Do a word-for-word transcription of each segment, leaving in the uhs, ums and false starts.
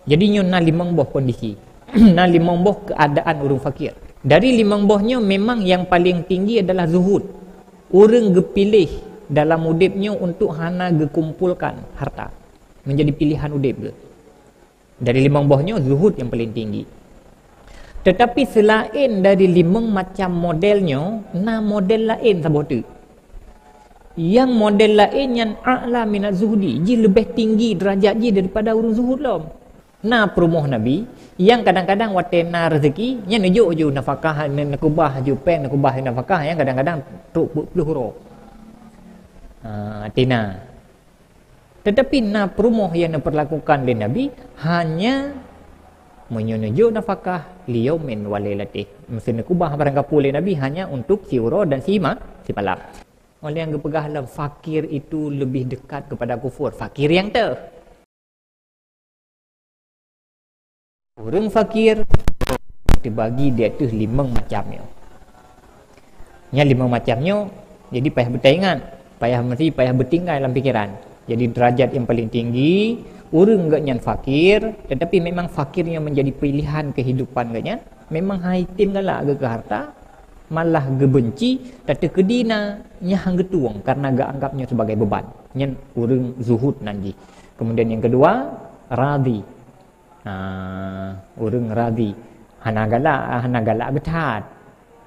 Jadi nyoe na limong boh kondisi. Na limong boh keuadaan ureuëng fakir. Dari limong boh nyoe memang nyang paléng tinggi adalah zuhud. Ureuëng geupiléh dalam udeb nyoe untuk hana geukumpulkan harta. Menjadi pilihan udeb geuh. Dari limong boh nyoe zuhud nyang paléng tinggi. Tetapi seulaén dari limong macam model nyoe, na model laén saboh teuk. Nyang model laén nyan a'la minaz zuhdi, jih leubeh tinggi derajat jih daripada ureuëng zuhud lom. Na peurumoh Nabi, nyang kadang-kadang watée na rezeki, nyan neujok ju nafakah, ne-, neukubah ju péng, neukubah ju nafakah, nyang kadang-kadang trok peuet ploh uroe. Ha, tina. Tetapi na peurumoh nyang neupeurlakukan lé Nabi hanya meunyoe neujok nafakah liyaumin wa lailatih. Meuseu neukubah barang gapeue lé Nabi hanya untuk siuroe dan sima-, simalam. Oleh nyang geupeugah lom, fakir itu lebih dekat kepada kufur. Fakir nyang teuh. Ureuëng fakir teubagi di ateueh limong macam nyoe. Nyan limong macam nyoe, jadi payah beutaingat, payah meusti, payah beutinggai lam pikeran. Jadi derajat nyang paléng tinggi, ureuëng geuh nyan fakir, tetapi memang fakir nyang menjadi pilihan kehidupan geuh nyan, memang han item galak geuh keu harta, malah geubenci, tateukeudi na nyang han geutueng karena geuanggap nyoe sebagai beban. Nyan ureuëng zuhud nan jih. Kemudian yang kedua, radhi. Ha, ureuëng radhi. Hana galak, hana galak geuthat.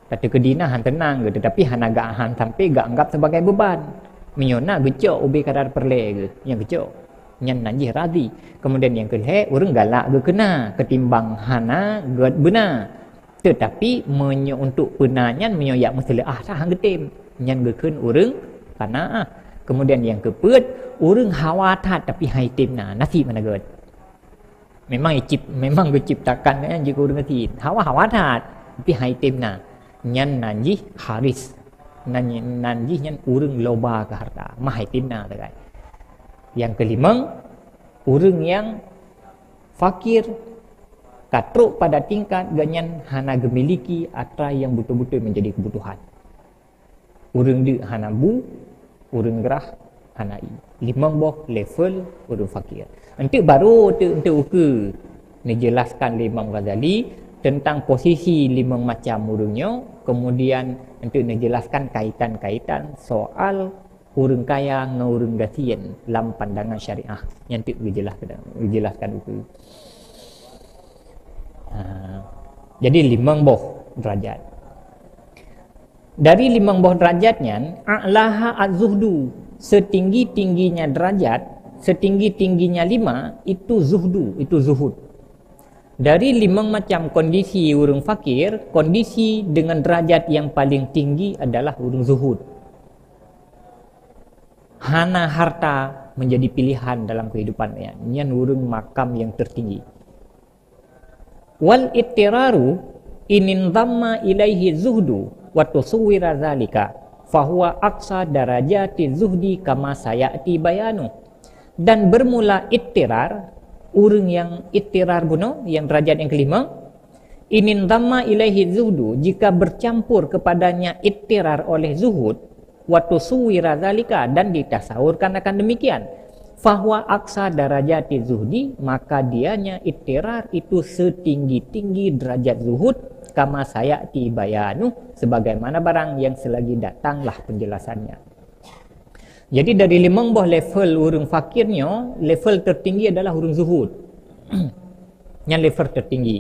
Tateukeudi na han teunang geuh, tetapi hana ga-, han sampai geuanggap sebagai beban. Meunyoe na geucok ubé kadar peureulée geuh, nyang geucok. Nyan nan jih radhi. Kemudian nyang keulhée, ureuëng galak geukeuna ketimbang hana gét beuna. Tetapi meunyoe untuk peuna nyan, meunyoe jak meuseuleuah that han geutem, nyan geukheun ureuëng qanaah. Kemudian nyang keupeuet, ureuëng hawa that tapi han item na, nasib hana gét. Memang icip-, memang geuciptakan nyan jih keu ureuëng gasien. Hawa-hawa that, tapi han item na. Nyan nan jih haris. Nan, nan jih nyan ureuëng loba keu harta, mah han item na sagai. Nyang keulimong, ureuëng nyang fakir ka trok pada tingkat geuh nyan hana geumiliki atra nyang beutôi-beutôi menjadi keubutuhan. Ureuëng deuk hana bu, ureuëng grah hana ié. Limong boh level ureuëng fakir. Enteuk baru teuk, enteuk ukeue neujelaskan lé Imam Ghazali tentang posisi limong macam ureuëng nyoe, kemudian enteuk neujelaskan kaitan-kaitan soal ureuëng kaya ngon ureuëng gasien lam pandangan syariah. Nyan teuk geujelaskan, geujelaskan ukeue. Ha, jadi limong boh derajat. Dari limong boh derajat nyan, a'laha az-zuhdu, setinggi-tingginya derajat, setinggi-tingginya lima, itu zuhdu, itu zuhud. Dari limong macam kondisi ureuëng fakir, kondisi dengan derajat yang paling tinggi adalah ureuëng zuhud. Hana harta menjadi pilihan dalam kehidupan nyan. Nyan ureuëng makam yang tertinggi. Wal ittiraru in indhamma ilaihi zuhdu wa tusawwira zalika, fahuwa aqsa darajati zuhdi kama sayati bayanu. Dan bermula ittirar, ureuëng yang ittirar bunoe, yang derajat yang kelima, in indhamma ilaihi zuhdu, jika bercampur kepadanya ittirar oleh zuhud, wa tusawwira zalika, dan ditasaurkan akan demikian, fahuwa aqsa darajati zuhdi, maka dianya ittirar itu setinggi-tinggi derajat zuhud, kama sayati bayanu, sebagaimana barang yang selagi datanglah penjelasannya. Jadi dari limong boh level ureuëng fakir nyoe, level tertinggi adalah ureuëng zuhud. Nyan level tertinggi.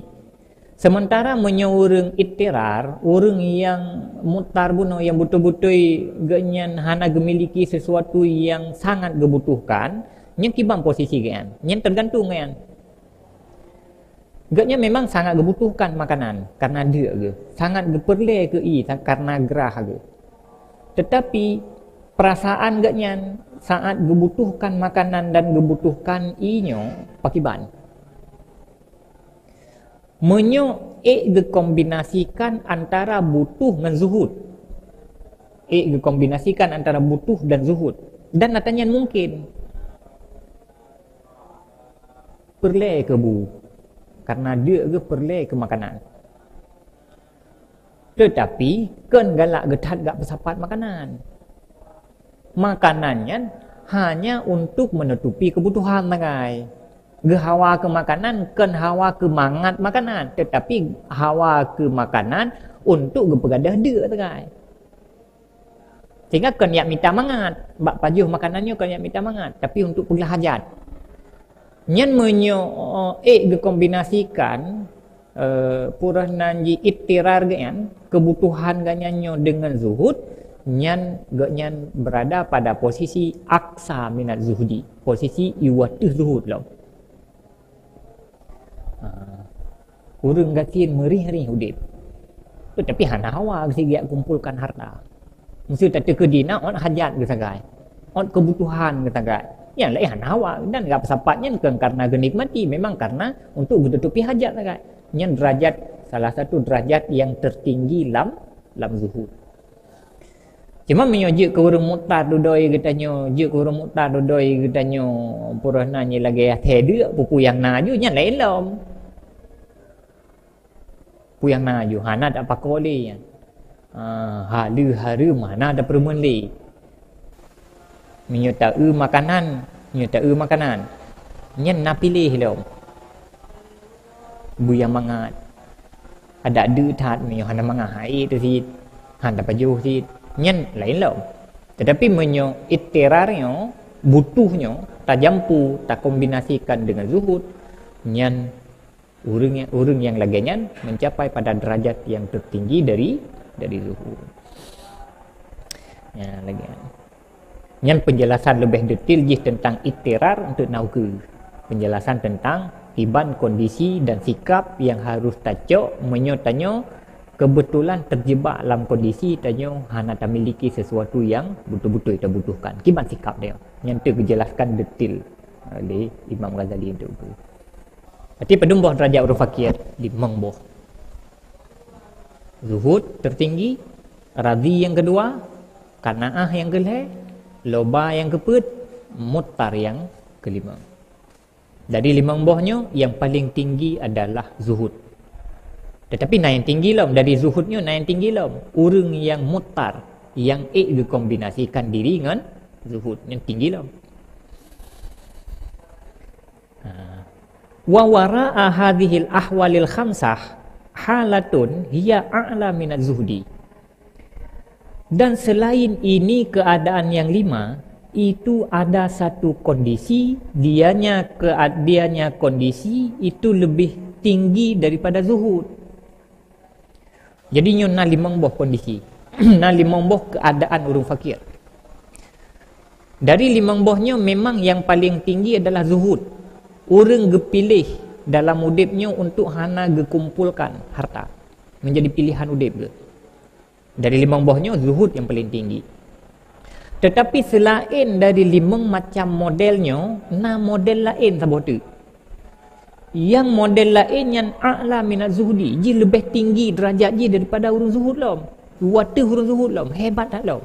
Sementara meunyoe ureuëng ittirar, ureuëng nyang muttar bunoe, nyang beutôi-beutôi geuhnyan hana geumiliki sesuatu nyang sangat geubutuhkan, nyan kiban posisi geuhnyan. Nyan tergantung geuhnyan. Geuhnyan memang sangat geubutuhkan makanan karena deuk geuh, sangat geupeureulée keu ié karena grah geuh. Tetapi perasaan geuhnyan saat geubutuhkan makanan dan geubutuhkan ié nyoe pakiban. Meunyoe ék geukombinasikan antara butuh ngon zuhud. Ék geukombinasikan antara butuh dan zuhud. Dan ata nyan mungkin. Peureulée keu bu. Karena deuk geuh peureulée keu makanan. Tetapi, kon galak geuthat gak peusapat makanan. Makanan nyan hanya untuk menutupi kebutuhan sagai. Geuhawa keu makanan kon hawa keu mangat makanan, tetapi hawa keu makanan untuk geupeugadôh deuk sagai. Sehingga kon jak mita mangat, bak pajoh makanan nyoe kon jak mita mangat, tapi untuk peuglah hajat. Nyan meunyoe ék geukombinasikan, eh, peue nan jih ittirar geuhnyan, kebutuhan geuhnyan nyoe deungon zuhud, nyan geuhnyan berada pada posisi aqsa minaz zuhdi, posisi i ateueh zuhud lom. Ha. Ureuëng gasien meurih-rih udeb, tapi hana hawa geusigiak kumpulkan harta. Meuseuti teukeudi na ot hajat geusagai, ot keubutuhan geusagai. Nyang laén hana hawa dan geusapat nyan kon karena geunikmati, memang karena untuk geututupi hajat sagai. Nyan derajat, salah satu derajat yang tertinggi lam, lam zuhud. Cuma meunyoe jeuet keu ureuëng murtad dudoe geutanyoe, jeuet keu ureuëng murtad dudoe geutanyoe, peue nan nyoe lagée até deuk, peue-peue nyang na ju nyan laén lom. Peue nyang na ju hana tapakoe lé nyan. Ah, haleue hareuem hana tapeureumeun lé. Meunyoe taeu makanan, meunyoe taeu makanan, nyan na piléh lom. Beu nyang mangat. Adak deuk that meunyoe hana mangat hai teuh cit, han tapajoh cit, nyan laén lom. Tetapi meunyoe ittirar nyoe, butuh nyoe, tajampu, takombinasikan deungon zuhud, nyan ureuëng nyang, ureuëng nyang lagée nyan mencapai pada derajat yang tertinggi dari, dari zuhud. Ya, lagée nyan. Nyan penjelasan leubeh detail jih tentang ittirar untuk na ukeue. Penjelasan tentang kiban kondisi dan sikap yang harus tacok meunyoe tanyoe kebetulan terjebak lam kondisi tanyoe hana tamiliki sesuatu yang betul-betul tabutuhkan. Kiban sikap dia. Nyan teuh geujelaskan detail oleh Imam Ghazali untuk itu. Berarti padum boh derajat ureuëng fakir? Limong boh. Zuhud tertinggi, radhi yang kedua, qanaah yang keulhée, loba yang keupeuet, muttar yang kelima. Dari limong boh nyoe, yang paling tinggi adalah zuhud. Tetapi na yang tinggi lom, dari zuhud nyoe na yang tinggi lom. Ureuëng yang muttar, yang ék geukombinasikan diri ngon zuhud, yang tinggi lom. Ha. Wa wara'a hadzihil ahwalil khamsah halatun hiya a'la minaz zuhdi. Dan selain ini, keadaan yang lima, itu ada satu kondisi, dianya kea-, dianya kondisi itu lebih tinggi daripada zuhud. Jadi nyoe na limong boh kondisi. Na limong boh keadaan ureuëng fakir. Dari limong boh nyoe memang yang paling tinggi adalah zuhud. Ureuëng geupiléh dalam udeb nyoe untuk hana geukumpulkan harta. Menjadi pilihan udeb geuh. Dari limong boh nyoe zuhud yang paling tinggi. Tetapi selain dari limong macam model nyoe, na model laén saboh teuk. Yang model laén nyan a'la minaz zuhdi, jih leubeh tinggi derajat jih daripada ureuëng zuhud lom. Wateuh ureuëng zuhud lom, hebat that lom.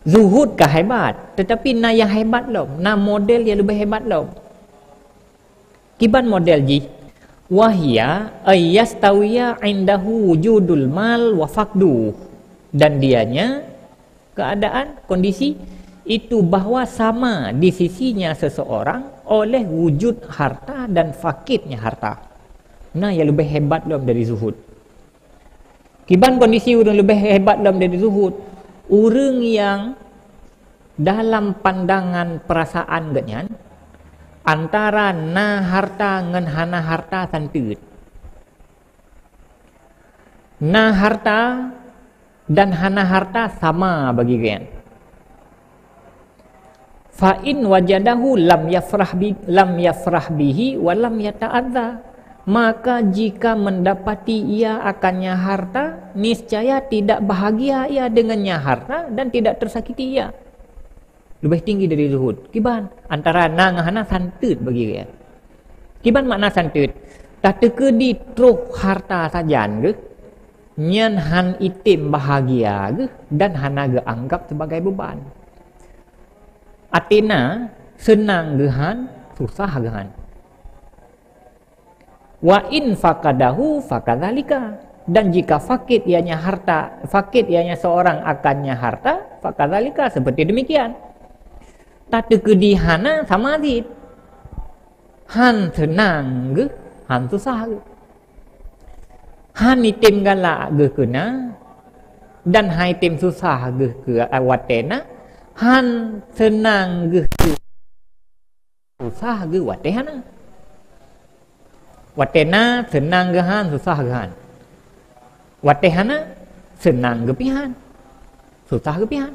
Zuhud ka hebat, tetapi na yang hebat lom, na model yang leubeh hebat lom. Kiban model jih? Wahya ay yastawiya indahu wujudul mal wa faqduh. Dan dianya keadaan, kondisi itu bahwa sama di sisinya seseorang oleh wujud harta dan fakirnya harta. Nah, yang lebih hebat lom dari zuhud. Kiban kondisi ureuëng leubeh hebat lom dari zuhud? Ureuëng nyang dalam pandangan perasaan geuhnyan antara na harta ngon hana harta santeut. Na harta dan hana harta sama bagi geuhnyan. Fa in wajadahu lam yafrah bi-, lam yafrah bihi wa lam yata'adza. Maka jika mendapati ia akannya harta, niscaya tidak bahagia ia dengannya harta dan tidak tersakiti ia. Lebih tinggi dari zuhud. Kiban antara na ngon hana santeut bagi geuhnyan. Kiban makna santeut? Tateukeudi troh harta sajan geuh, nyan han item bahagia geuh dan hana geuanggap sebagai beban. Até na seunang geuhan, susah geuhan. Wa in faqadahu fakadzalika. Dan jika fakir ianya harta, fakir ianya seorang akannya harta, fakadzalika, seperti demikian. Tateukeudi hana sama cit. Han seunang geuh, han susah geuh. Han item galak geuh keu na, dan han item susah geuh keu watée na, han seunang geuh keu susah geuh watée hana. Watée na seunang geuh han, susah geuh han. Watée hana seunang geuh pih han, susah geuh pih han.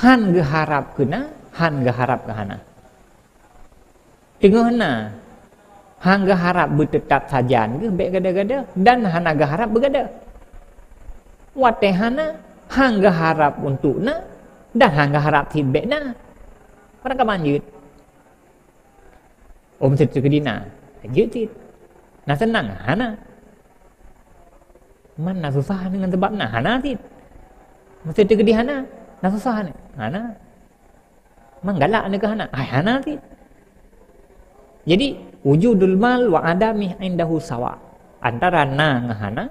Han geuharab keu na, han geuharab keu hana. Teungoh na, han geuharab beuteutab sajan geuh bék gada-gada dan hana geuharab beugada. Watée hana, han geuharab untuk na dan han geuharab cit bék na. Padahai ka manjeuet. Oh, meusti teukeudi na, jeuet cit. Na seunang, hana. Man na susah ngon sabab na, hana cit. Meusti teukeudi hana, na susah ngon hana. Man galak ngon keu hana, ai hana cit. Jadi, wujudul mal wa adamih indahu sawa. Antara na ngon hana,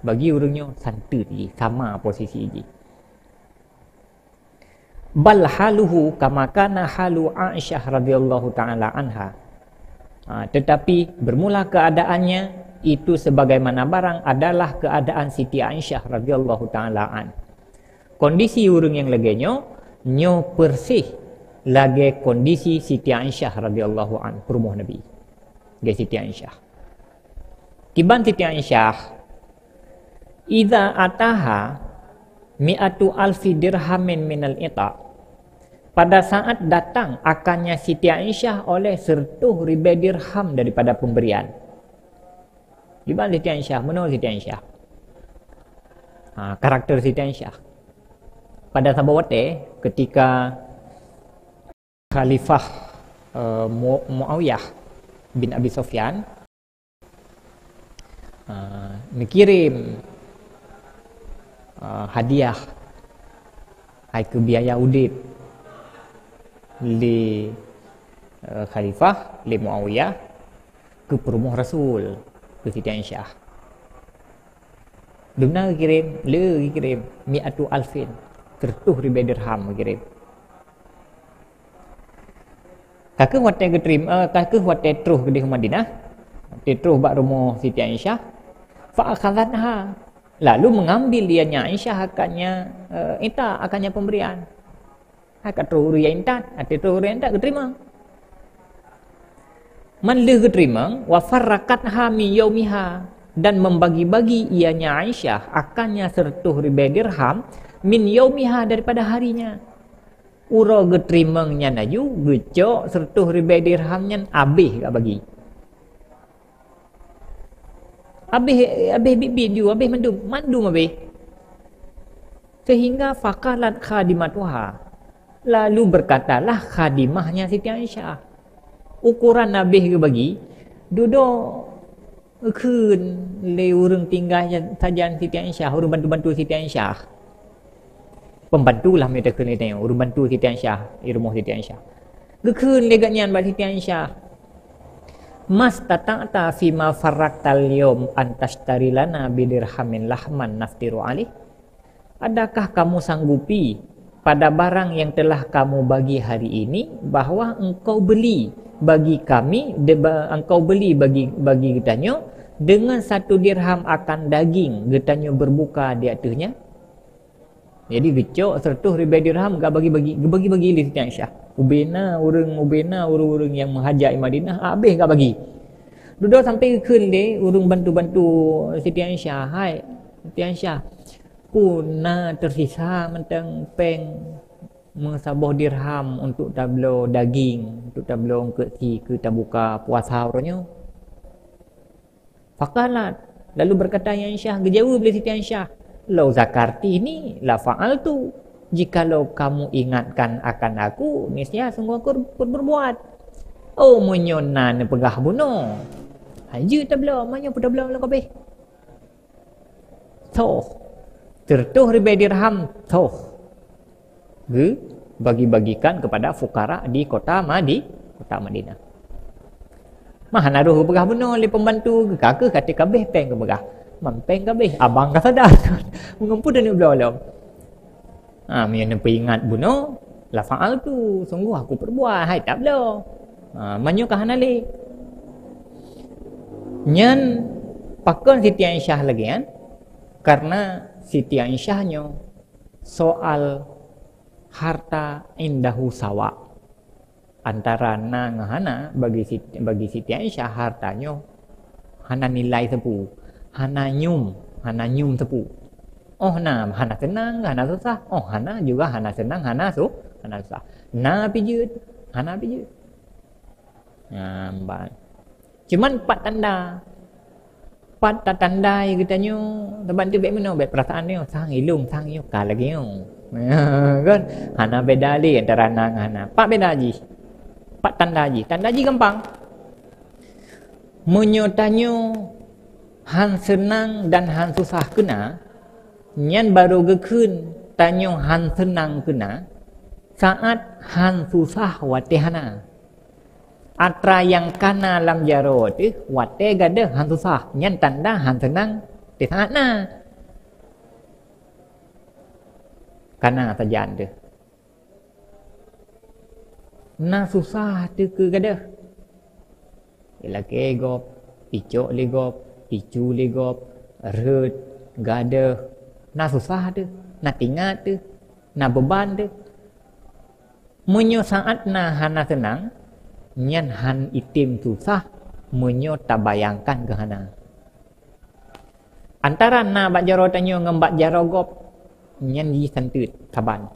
bagi ureuëng nyoe santeut jih, sama posisi jih. Bal haluhu kama kana halu Aisyah radhiyallahu taala anha. Ha, tetapi bermula keadaannya itu sebagaimana barang adalah keadaan Siti Aisyah radhiyallahu taala an. Kondisi ureuëng nyang lagée nyoe, nyoe persis lagée kondisi Siti Aisyah radhiyallahu an, peurumoh Nabi. Lagée Siti Aisyah. Kiban Siti Aisyah, "Idza ataha mi'atu alfi dirhamin minal ita." Pada saat datang akannya Siti Aisyah oleh seratus ribée dirham daripada pemberian. Kiban Siti Aisyah, meunoe Siti Aisyah. Ha, karakter Siti Aisyah. Pada saboh watée, ketika Khalifah, eh, Mu-, Muawiyah bin Abi Sufyan, eh, neukirim, eh, hadiah hai keu biaya udeb lé, eh, Khalifah, lé Muawiyah, keu peurumoh Rasul, keu Siti Aisyah. Dumna geukirém, le geukirém, mi'atu alfin, seratus ribée dirham geukirém. Ka kheueh watée geuteurim-, eh, ka kheueh watée troh keudeh Madinah, watée troh bak rumoh Siti Aisyah, fa akhazatha, lalu mengambil ianya Aisyah akannya, eh, ita, akannya pemberian. Hai ka troh ureuëng intat, watée troh ureuëng intat geuteurimong. Man lheueh geuteurimong, wa farraqatha min yaumiha, dan membagi-bagi ianya Aisyah akannya seratus ribée dirham min yaumiha, daripada harinya. Uroe geuteurimong nyan laju geucok seratus ribée dirham nyan abéh geuh bagi. Abéh, abéh biet-biet ju, abéh mandum, mandum abéh. Sehingga faqalat khadimatuha. Lalu berkatalah khadimahnya Siti Aisyah, "Ukoran abéh geubagi, dudoe geukheun lé ureuëng tinggai sajan Siti Aisyah, ureuëng bantu-bantu Siti Aisyah." Pembantu lah mita kheun lé tanyoe, ureuëng bantu Siti Aisyah, i rumoh Siti Aisyah. Geukheun lé gobnyan bak Siti Aisyah, "Mastata'ta fima farraqtal yaum an tashtari lana bidirhamin lahman naftiru alaih?" Adakah kamu sanggupi pada barang yang telah kamu bagi hari ini, bahwa engkau beli bagi kami, deba-, engkau beli bagi, bagi geutanyoe dengan satu dirham akan daging geutanyoe berbuka di ateuehnya? Jadi geucok seratus ribée dirham, geubagi-bagi, geubagi-bagi lé Siti Aisyah. Ubena ureuëng, ubena ureuëng-ureuëng nyang meuhajat i Madinah, abéh geubagi. Dudoe sampai geukheun lé ureuëng bantu-bantu Siti Aisyah, "Hai Siti Aisyah, peue na teusisa mantong péng meusaboh dirham untuk tabloe daging, untuk tabloe eungkot sie keu tabuka puasa uroe nyoe?" Faqalat, lalu berkata Aisyah, geujaweueb lé Siti Aisyah, "Lau zakartini la fa'altu, jikalau kamu ingatkan akan aku, niscaya sungguh aku ber-, berbuat." "Oh, meunyoe na neupeugah bunoe, hai jeuet tabloe, meunyoe peue tabloe lam kabéh." Toh, seratus ribée dirham, toh, geubagi-bagikan kepada fukara di kota Madi-, kota Madinah. Mah hana roh geupeugah bunoe lé pembantu, geuka kheueh ka teuh kabéh péng geupeugah. Man péng kabéh, abang ka sadar. Meungeumpeue teuneuk bloe lom. Ha, meunyoe neupeuingat bunoe, la fa'altu, sungguh aku peubuet, hai tabloe. Ha, meunyoe ka hana lé. Nyan pakon Siti Aisyah lagée nyan? Karena Siti Aisyah nyoe soal harta indahu sawa. Antara na ngon hana, bagi Sit-, bagi Siti Aisyah, harta nyoe hana nilai sapeue, hana nyum, hana nyum sapeue. Oh na, hana seunang, hana susah. Oh hana juga, hana seunang, hana su-, hana susah. Na pih jeuet, hana pih jeuet. Nah, ban. Cuman pat tanda. Pat tatandai geutanyoe, sabab teuh bék meunoe, bék peurasaan nyoe, sang ilong, sang nyoe, ka lagée nyoe. Kan? Hana beda lé antara na ngon hana. Pat beda jih. Pat tanda jih. Tanda jih gampang. Meunyoe tanyoe han seunang dan han susah keuna, nyan barô geukheun tanyoe han seunang keuna, saát han susah watée hana. Atra nyang kana lam jaroe teuh watée gadôh han susah, nyan tanda han seunang teuh saát na. Kana sajan teuh. Na susah teuh keu gadôh. Ilakée gob, icok lé gob, icu lé gob, rhot, gadôh. Na susah teuh, na tingat teuh, na beuban teuh. Meunyoe saát na hana seunang, nyan han item susah meunyoe tabayangkan keu hana. Antara na bak jaroe tanyoe ngon bak jaroe gob, nyan jih santeut saban.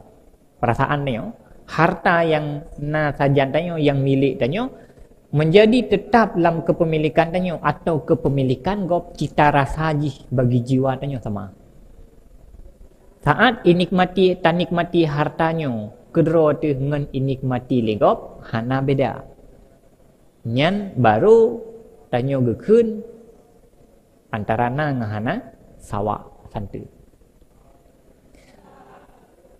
Peurasaan tanyoe, harta nyang na sajan tanyoe, nyang milék tanyoe, menjadi tetap lam kepemilikan tanyoe atau kepemilikan gob cita rasa jih bagi jiwa tanyoe sama. Saát inikmati, tanikmati harta nyoe, keudroe teuh ngon inikmati lé gob hana beda. Nyan barô tanyoe geukheun antara na ngon hana sawa santeut.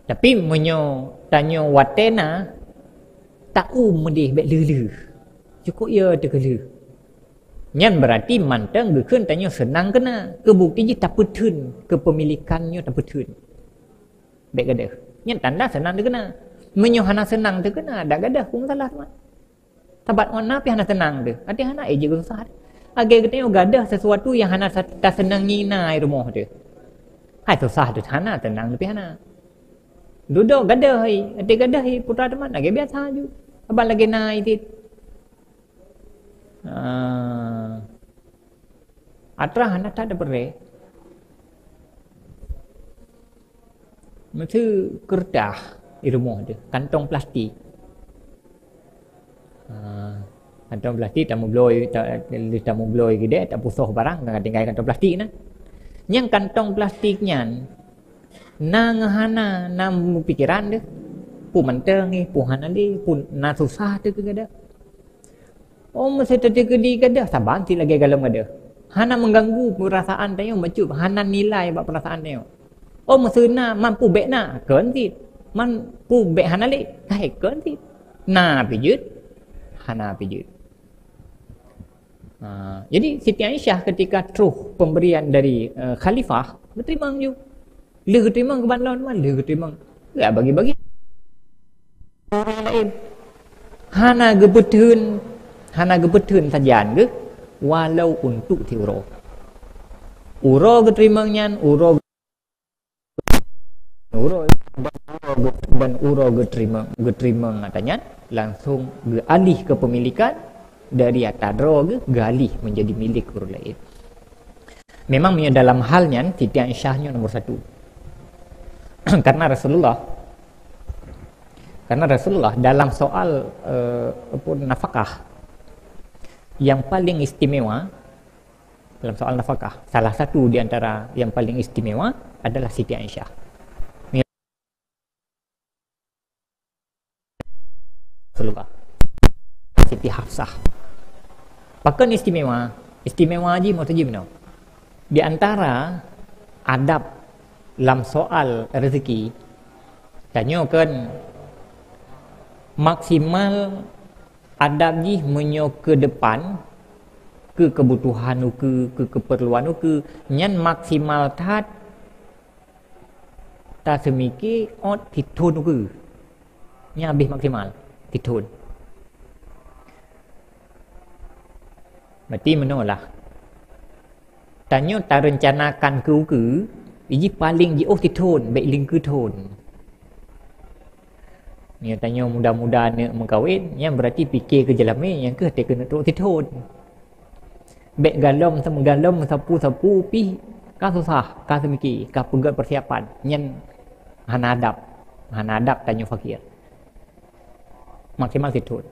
Tapi meunyoe tanyoe watée na, taum meudeh bék lheueh-lheueh. Cukôp ya teukeulheueh. Nyan beurati mantong geukheun tanyoe seunang keuna. Keubukti jih tapeutheun, keupemilikan nyoe tapeutheun. Bék gadôh. Nyan tanda seunang teukeuna. Meunyoe hana seunang teukeuna, dak gadôh pun salah teuma. Sabat ngon na pih hana seunang teuh. Até hana, eh, jeuet susah teuh. Lagée geutanyoe gadôh sesuatu nyang hana sa-, taseunangi na i rumoh teuh. Hai susah teuh hana, seunang teuh pih hana. Dudoe gadôh hai, até gadôh hai putra teuma lagée biasa ju. Saban lagée na i cit. Ah. Atra hana that tapeurée. Meusti keureutah i rumoh teuh, kantong plastik. Ah, kantong plastik tameubloe, ta-, tameubloe geude, tapusoh barang, ka tinggai kantong plastik na. Nyang kantong plastik nyan, na ngon hana, na meupikeran teuh. Peue mantong nyoe, peue hana lé, peue na susah teuh keu gadôh. Oh, meusé teukeudi gadôh, saban cit lagée galom gadôh. Hana mengganggu peurasaan tanyoe, bacut hana nilai bak peurasaan tanyoe. Oh, meusé na, man peue bék na, kon cit. Man peue bék hana lé, hai kon cit. Na pih jeuet, hana pih jeuet. Ha, jadi Siti Aisyah ketika troh pemberian dari, eh, khalifah, geuteurimong ju. Lheueh geuteurimong keu ban lom, lheueh geuteurimong. Geubagi-bagi. Ureuëng laén. Hana geupeutheun, hana geupeutheun sajan geuh, walau untuk siuroe. Uroe geuteurimong nyan, uroe, uroe, ban uroe geut-, ban uroe geuteurimong, geuteurimong ata nyan, langsung geualih kepemilikan dari ata droe geuh, geualih menjadi milék ureuëng laén. Memang meunyoe dalam hal nyan, Siti Aisyah nyoe nomor satu. Karena Rasulullah, karena Rasulullah dalam soal, eh, apa, nafakah, yang paling istimewa dalam soal nafakah, salah satu di antara yang paling istimewa adalah Siti Aisyah. Rasulullah. Siti Hafsah. Pakon istimewa? Istimewa jih maksud jih bunoe. Di antara adab lam soal rezeki, tanyoe kan maksimal adab jih meunyoe keu depan, keu keubutuhan ukeue, keu keupeurluan ukeue, nyan maksimal that taseumike ôt sithon ukeue. Nyan habéh maksimal, sithon. Berarti meunoe lah. Tanyoe tarencanakan keu ukeue, jih paleng jiôh sithon, bèk lingkeue thon. Meunyoe tanyoe muda-muda neuk meukawen, nyan berarti pike keu jeulamé nyang keuh teukeuneuek trok sithon. Bèk galom, galom sapu-sapu pih ka susah, ka seumike, ka peugöt persiapan. Nyan hana adab. Hana adab tanyoe fakir. Maksimal sithon.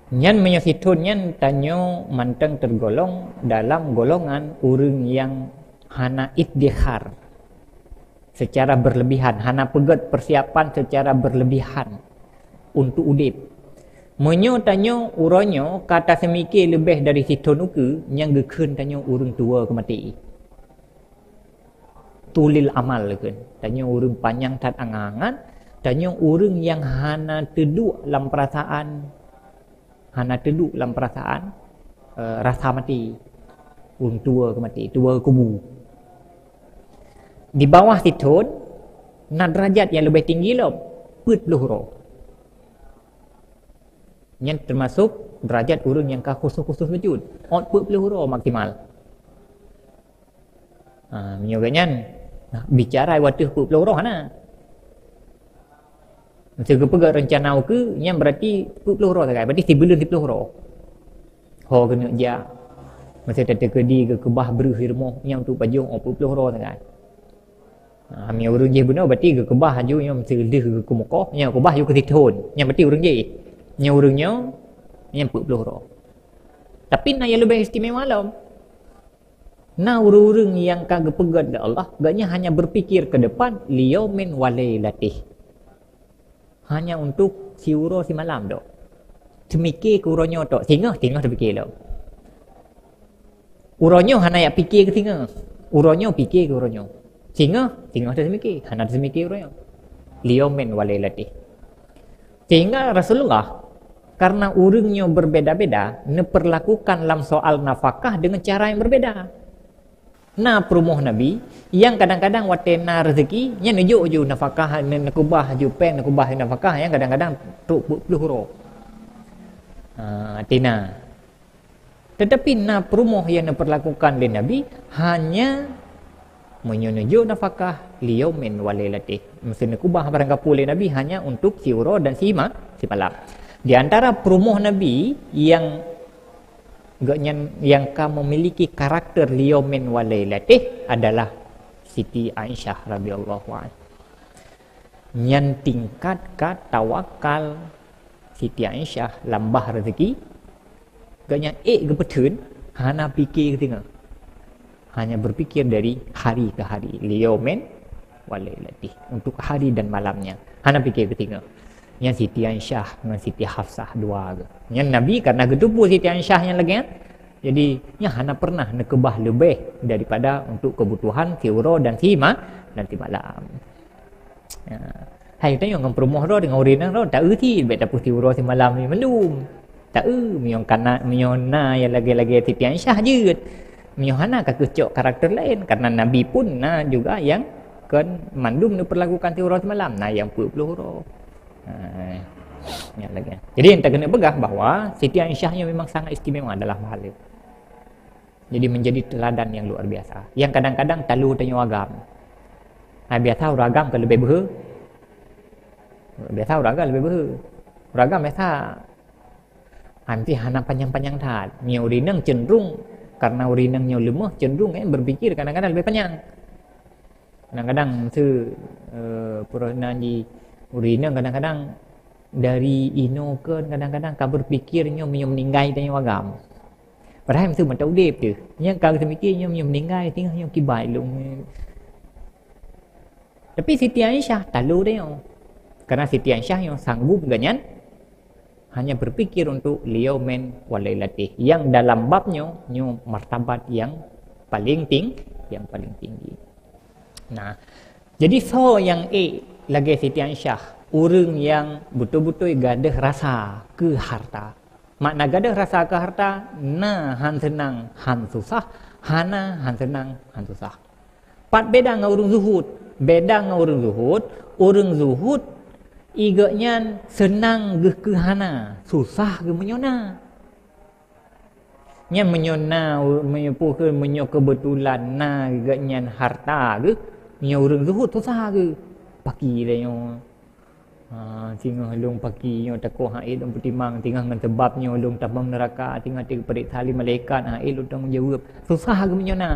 Nyan meunyoe sithon nyan tanyoe mantong tergolong dalam golongan ureuëng nyang hana iddikhar secara berlebihan, hana peugöt persiapan secara berlebihan untuk udeb. Meunyoe tanyoe uroe nyoe ka taseumike leubeh dari sithon ukeue, nyang geukheun tanyoe ureuëng tuwoe keu maté. Tulil amal kheun. Tanyoe ureuëng panyang that angan-angan, tanyoe ureuëng nyang hana teuduek lam perasaan, hana teuduek lam perasaan, eh, rasa maté. Ureuëng tuwoe keu maté, tuwoe keu kubu. Di bawah sithon, na derajat nyang leubeh tinggi lom, peuet ploh uroe. Nyan teumasok derajat ureuëng nyang ka khusus-khusus beujeuet. Ôt peuet ploh uroe maksimal. Ha, meunyoe geuh nyan, bicara watèe peuet ploh uroe hana. Meuseu geupeugah reuncana ukeue, nyan berarti peuet ploh uroe sagai, berarti sibuleuen siploh uroe. Ho keuneuk jak. Meuseu tateukeudi geukeubah breuh di rumoh, nyan untuk pajoh, oh, peuet ploh uroe sagai. Ha, meunyoe ureuëng jih bunoe, berarti geukeubah laju, nyan meuseu deuh geukeumokoh, nyan keubah laju keu sithon. Nyan berarti ureuëng jih. Nyan ureuëng nyoe, nyan peuet ploh uroe. Tapi na nyang leubeh istimewa lom. Na ureuëng-ureuëng nyang ka geupeugöt lé Allah, gobnyan hanya berpikir ke depan, liyaumin wa lailatih. Hanya untuk siuroe simalam tok. Teumike keu uroe nyoe tok, singoh, singoh teupike lom. Uroe nyoe hana jak pike keu singoh. Uroe nyoe pike keu uroe nyoe. Singoh, singoh teumike, hana teumike uroe nyoe. Liyaumin wa lailatih. Sehingga Rasulullah, karena ureuëng nyoe berbeda-beda, neupeurlakukan lam soal nafakah dengan cara yang berbeda. Na peurumoh Nabi, nyang kadang-kadang watèe na rezeki, nyan neujok ju nafakah, ne-, neukeubah ju péng, neukeubah ju nafakah, nyang kadang-kadang trok peuet ploh uroe. Ha, artinya, Tetapi na peurumoh nyang neupeurlakukan lé Nabi hanya meunyoe neujok nafakah liyaumin wa lailatih. Meuseu neukeubah barang kapue lé Nabi hanya untuk siuroe dan sima-, simalam. Di antara peurumoh Nabi nyang gobnyan nyang ka memiliki karakter liyaumin wa lailatih adalah Siti Aisyah radhiyallahu anha. Nyan tingkat ka tawakal Siti Aisyah lam bah rezeki, gobnyan ék geupeutheun, hana pike keu singoh. Hanya berpikir dari hari ke hari, liyaumin wa lailatih, untuk hari dan malamnya. Hana pike keu singoh. Nyan Siti Aisyah ngon Siti Hafsah dua geuh. Nyan Nabi karena geuteupeue Siti Aisyah nyang lagèe nyan, jadi nyan hana pernah neukeubah leubeh daripada untuk kebutuhan siuroe dan sima-, dan simalam. Ya. Hai, tanyoe ngon peurumoh droe, deungon ureueng inong droe, taeu cit, bèk tapeusiuroe simalam nyoe mandum. Taeu, meunyoe kana, meunyoe na nyang lagèe-lagèe Siti Aisyah jeuet. Meunyoe hana, ka keuh cok karakter laén, karena Nabi pun na juga nyang kon mandum neupeurlakukan siuroe simalam, na nyang peuet ploh uroe. Ha, nyang lagèe. Jadi, nyang takeuneuk peugah bahwa Siti Aisyah nyoe memang sangat istimewa dalam hal nyoe. Jadi, menjadi teladan yang luar biasa. Nyang kadang-kadang talo tanyoe agam. Ha, biasa ureueng agam ka leubeh beuhe. Biasa ureueng agam leubeh beuhe. Ureueng agam biasa, ha, meusti hana panyang-panyang that. Meunyoe ureueng inong cenderung, karena ureueng inong nyoe leumoh, cenderung, eh, berpikir kadang-kadang leubeh panyang. Kadang-kadang meuseu, eh, peureunan di ureueng inong kadang-kadang dari inoe kon kadang-kadang ka berpikir nyoe meunyoe meuninggai tanyoe agam. Padahai meuseu mantong udép teuh. Nyang ka geuteumiké nyoe meunyoe meuninggai, singoh nyoe kiban lôn. Tapi Siti Aisyah talo tanyoe. Karena Siti Aisyah nyoe sanggup gobnyan hanya berpikir untuk liyaumin wa lailatih. Yang dalam bab nyoe, nyoe martabat yang paling ting-, yang paling tinggi. Nah, jadi soe nyang ék lagèe Siti Aisyah, ureueng nyang beutôi-beutôi gadôh rasa keu harta. Makna gadôh rasa keu harta, na han seunang, han susah, hana han seunang, han susah. Pat beda ngon ureueng zuhud. Beda ngon ureueng zuhud, ureueng zuhud, i gobnyan seunang geuh keu hana, susah geuh meunyoe na. Nyan meunyoe na, meunyoe peue keu, meunyoe keubeutulan na geuh nyan harta geuh, meunyoe ureuëng zuhud susah geuh. Paki lé nyoe. Ha, singoh lôn paki nyoe takot han ék lôn peutimang, singoh ngon sabab nyoe lôn tamong neuraka, singoh teuk peureksa lé malaikat, han ék lôn tanggong jaweueb. Susah geuh meunyoe na.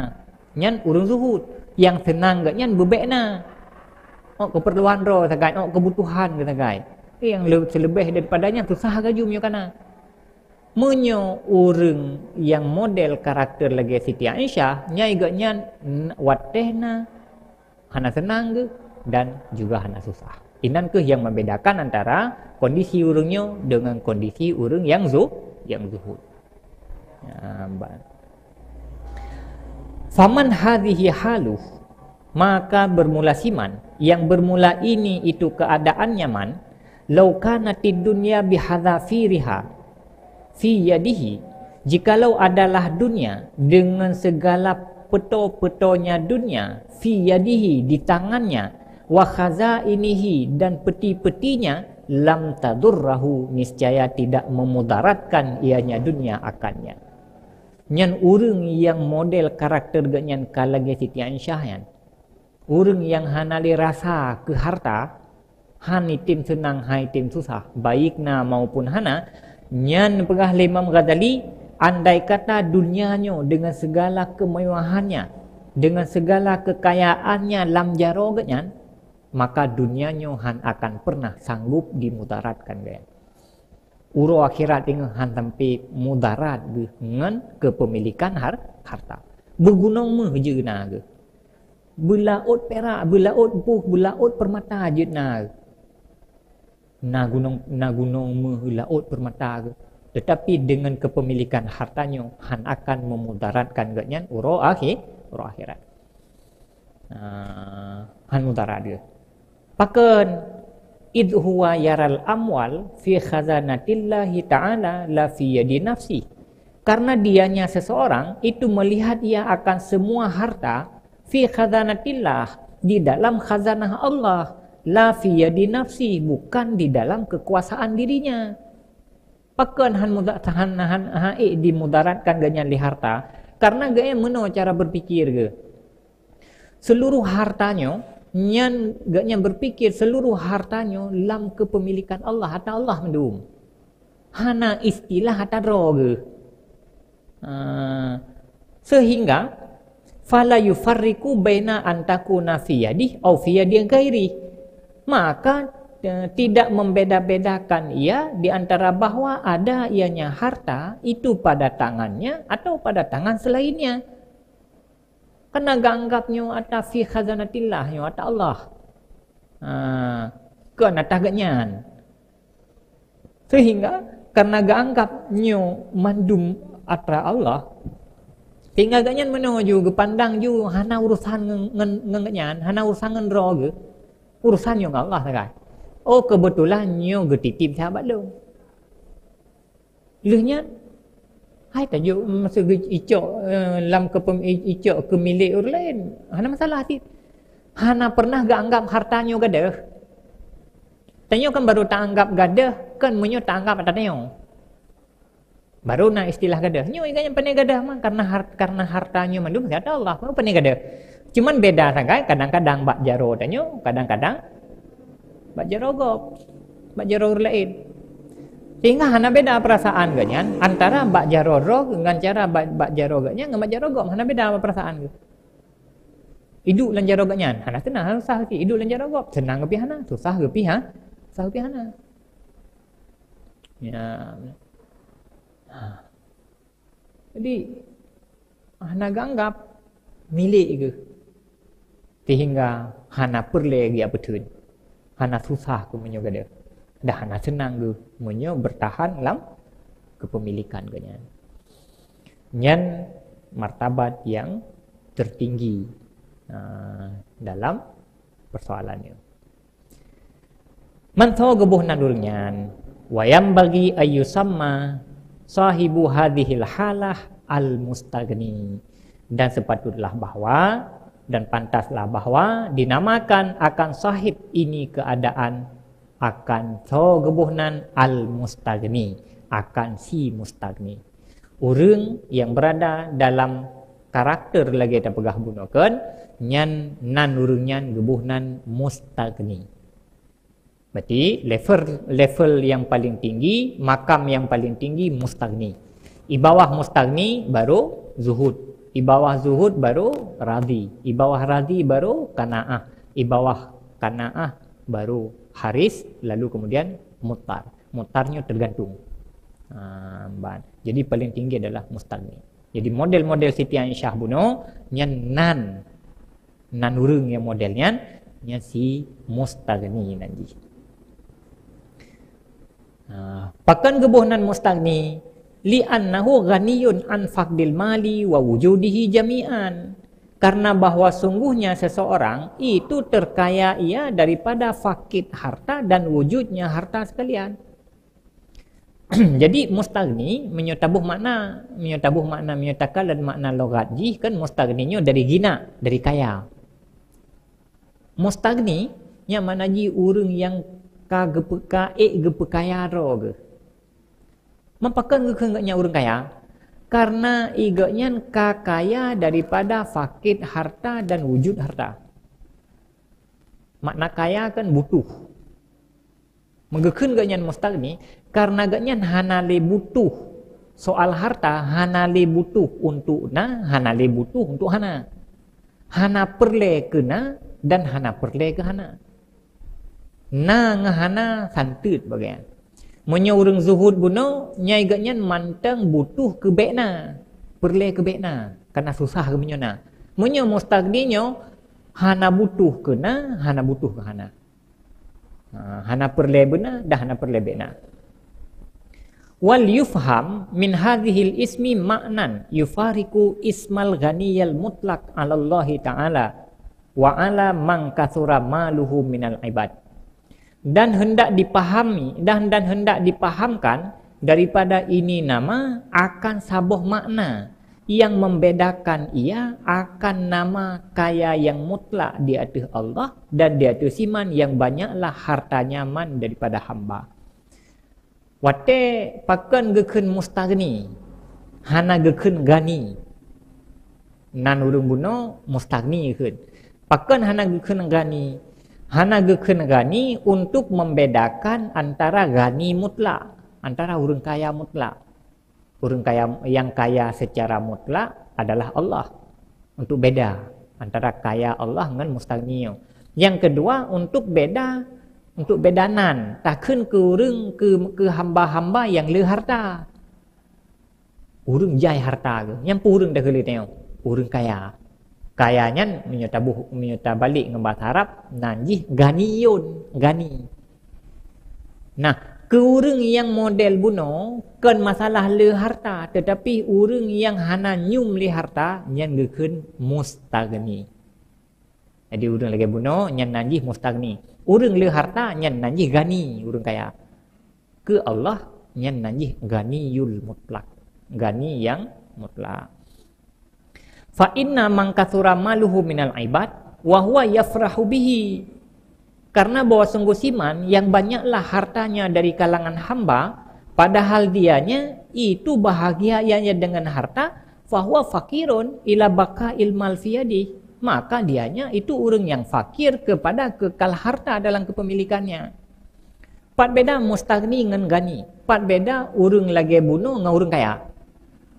Nyan ureuëng zuhud. Nyang seunang geuh nyan beubek na. Ôk keupeurluan droe sagai, ôk keubutuhan geuh sagai. Nyang le-, seuleubeh daripada nyan susah geuh ju meunyoe ka na. Meunyoe ureuëng nyang model karakter lagée Siti Aisyah, nyan geuh nyan n-, watée na hana seunang geuh dan juga hana susah. Inan keuh nyang membedakan antara kondisi ureuëng nyoe dengan kondisi ureuëng nyang zu-, nyang zuhud. Ya, ba-, faman hadhihi haluh, maka bermula siman, yang bermula ini itu keadaan nyaman, lau kanatid dunya bihadzafiriha fi yadihi, jikalau adalah dunia dengan segala peto-petonya dunia, fi yadihi, di tangannya, wa khazainihi, dan peti-petinya, lam tadurrahu, niscaya tidak memudaratkan ianya dunia akannya. Nyan ureuëng nyang model karakter geuh nyan ka lagée Siti Aisyah nyan. Ureuëng nyang hana lé rasa keu harta, han item seunang, han item susah, baik na maupun hana, nyan peugah lé Imam Ghazali, andai kata dunia nyoe dengan segala kemewahannya, dengan segala kekayaannya lam jaroe geuh nyan, maka dunia nyoe han akan pernah sanggup dimudaratkan geuh nyan. Uroe akhirat teungoh han sampai mudarat geuh ngon keupemilikan har-, harta. Beugunong méuh jeuet na geuh. Beulaôt pirak, beulaôt boh, beulaôt peurmata jeuet na geuh. Na gunong, na gunong méuh, laôt peurmata geuh. Tetapi dengan keupemilikan harta nyoe han akan memudaratkan geuh nyan uroe akhi-, uroe akhirat. Ah, han mudarat geuh. Pakon? Idh huwa yaral amwal fi khazanatillahi ta'ala la fi yadi nafsi. Karena dianya seseorang itu melihat ia akan semua harta fi khazanatillah, di dalam khazanah Allah, la fi yadi nafsi, bukan di dalam kekuasaan dirinya. Pakon han muda-, han, han, han ék dimudaratkan geuh nyan lé harta? Karena geuh nyan meunoe cara berpikir geuh. Seluruh harta nyoe, nyan geuh nyan berpikir seluruh harta nyoe lam keupemilikan Allah, ata Allah mandum. Hana istilah ata droe geuh. Ah, sehingga fala yufarriqu baina an takuna fi yadih au fi yadi ghairih. Maka, eh, tidak membeda-bedakan ia di antara bahwa ada ianya harta itu pada tangannya atau pada tangan selainnya. Karena geuanggap nyoe ata fi khazanatillah, nyoe ata Allah. Ha, kon ata geuh nyan. Sehingga karena geuanggap nyoe mandum atra Allah, sehingga geuh nyan meunoe ju geupandang ju hana urusan ngon, ngon, ngon geuh nyan, hana urusan ngon droe geuh. Urusan nyoe ngon Allah sagai. Oh, keubeutulan nyoe geutitip sahabat lôn. Lheueh nyan, hai tajok masa icok, eh, lam keupem-, i-, icok keu milék ureuëng laén. Hana masalah cit. Hana pernah geuanggap harta nyoe gadôh. Tanyoe kan baru taanggap gadôh, kan meunyoe taanggap ata tanyoe. Baru na istilah gadôh. Nyoe ingat nyang pane gadôh mah, karena har-, karena harta nyoe mandum siat Allah, baru pane gadôh. Cuman beda sagai, kadang-kadang bak jaroe tanyoe, kadang-kadang bak jaroe gob, bak jaroe ureuëng laén. Sehingga hana beda perasaan geuh nyan antara bak jaroe droe ngon cara bak, bak jaroe geuh nyan ngon bak jaroe gob, hana beda perasaan geuh. Iduek lam jaroe geuh nyan hana seunang, hana susah geuh pih. Iduek lam jaroe gob seunang geuh pih hana, susah geuh pih ha, susah geuh pih hana. Ya. Ha. Jadi, hana geuanggap milék geuh. Sehingga hana peureulée geujak peutheun. Hana susah keu meunyoe gadôh. Dan hana seunang geuh meunyoe beurtahan lam keupemilikan geuh nyan. Nyan martabat nyang tertinggi, ah, dalam persoalan nyoe. Mantong geuboh nan ureuëng nyan, wa yanbaghi an yusamma sahibu hadhil halah al-mustaghni. Dan sepatutlah bahwa, dan pantaslah bahwa dinamakan akan sahib ini keadaan akan soe geuboh nan al-mustaghni, akan si mustaghni. Ureuëng nyang beurada dalam karakter lagée tapeugah bunoe kon, nyan nan ureuëng nyan geuboh nan mustaghni. Berarti level, level yang paling tinggi, makam yang paling tinggi mustaghni. Di bawah mustaghni baru zuhud. Di bawah zuhud baru radhi. Di bawah radhi baru qanaah. Di bawah qanaah baru haris, lalu kemudian muttar. Muttar nyoe tergantung. Ha, ban. Jadi paling tinggi adalah mustaghni. Jadi model-model Siti Aisyah bunoe nyan nan, nan ureuëng nyang model nyan, nyan si mustaghni nan jih. Ha, pakon geuboh nan mustaghni? Li'annahu ghaniyun an faqdil mali wa wujudihi jami'an. Karena bahwa sungguhnya seseorang itu terkaya ia daripada fakid harta dan wujudnya harta sekalian. Jadi mustaghni meunyoe taboh makna, meunyoe taboh makna, meunyoe takalon makna logat jih kan mustaghni nyoe dari ghina, dari kaya. Mustaghni nyan makna jih ureuëng nyang ka geupeuka-, ék geupeukaya droe geuh. Meupakon geukheun geuhnyan ureuëng kaya? Karena geuhnyan ka kaya daripada fakid harta dan wujud harta. Makna kaya kan butuh. Meugeukeun geuhnyan mustaghni karena geuhnyan hana lé butuh. Soal harta hana lé butuh untuk na, hana lé butuh untuk hana. Hana peureulée keu na dan hana peureulée keu hana. Na ngon hana santeuet bagai nyan. Meunyoe ureuëng zuhud bunoe, nyai geuhnyan mantong butuh keu bék na, peureulée keu bék na, kana susah geuh meunyoe na. Meunyoe mustaghni nyoe hana butuh keu na, hana butuh keu hana. Ha, hana peureulée beuna dan hana peureulée bék na. Wal yufham min hadzihil ismi ma'nan yufariqu ismal ghaniyil mutlaq 'alallahi ta'ala wa 'ala man katsura maluhu minal ibad. Dan hendak dipahami dan, dan hendak dipahamkan daripada ini nama akan saboh makna yang membedakan ia akan nama kaya yang mutlak di ateueh Allah dan di ateueh siman yang banyaklah hartanya man daripada hamba. Watée pakon geukheun mustaghni, hana geukheun ghani. Nan ureuëng bunoe mustaghni geukheun. Pakon hana geukheun ghani? Hana geukheun ghani untuk membedakan antara ghani mutlak, antara ureuëng kaya mutlak. Ureuëng kaya, yang kaya secara mutlak adalah Allah. Untuk beda antara kaya Allah ngon mustaghni nyoe. Nyang keudua, untuk beda, untuk beda nan, takheun keu ureuëng, keu, keu hamba-hamba nyang le harta. Ureuëng jai harta geuh. Nyang peue ureuëng dah geuleueh nyoe? Ureuëng kaya. Kaya nyan meunyoe taboh, meunyoe tabalek ngon bahasa Arab, nan jih ghaniyun, ghani. Nah, keu ureuëng nyang model bunoe kon masalah le harta, teutapi ureuëng nyang hana nyoe le harta nyan geukheun mustaghni. Jadi ureuëng lagée bunoe nyan nan jih mustaghni. Ureuëng le harta nyan nan jih ghani, ureuëng kaya. Keu Allah nyan nan jih ghaniyul mutlak, ghani nyang mutlak. Fa inna man katsura maluhu minal ibad wa huwa yafrahu bihi. Karena bahwa sungguh siman yang banyaklah hartanya dari kalangan hamba, padahal dianya itu bahagia ianya dengan harta, fahuwa fakirun ila baqa'il mal fi yadih. Maka dianya itu ureuëng yang fakir kepada kekal harta dalam kepemilikannya. Pat beda mustaghni ngon ghani. Pat beda ureuëng lagée bunoe ngon ureuëng kaya.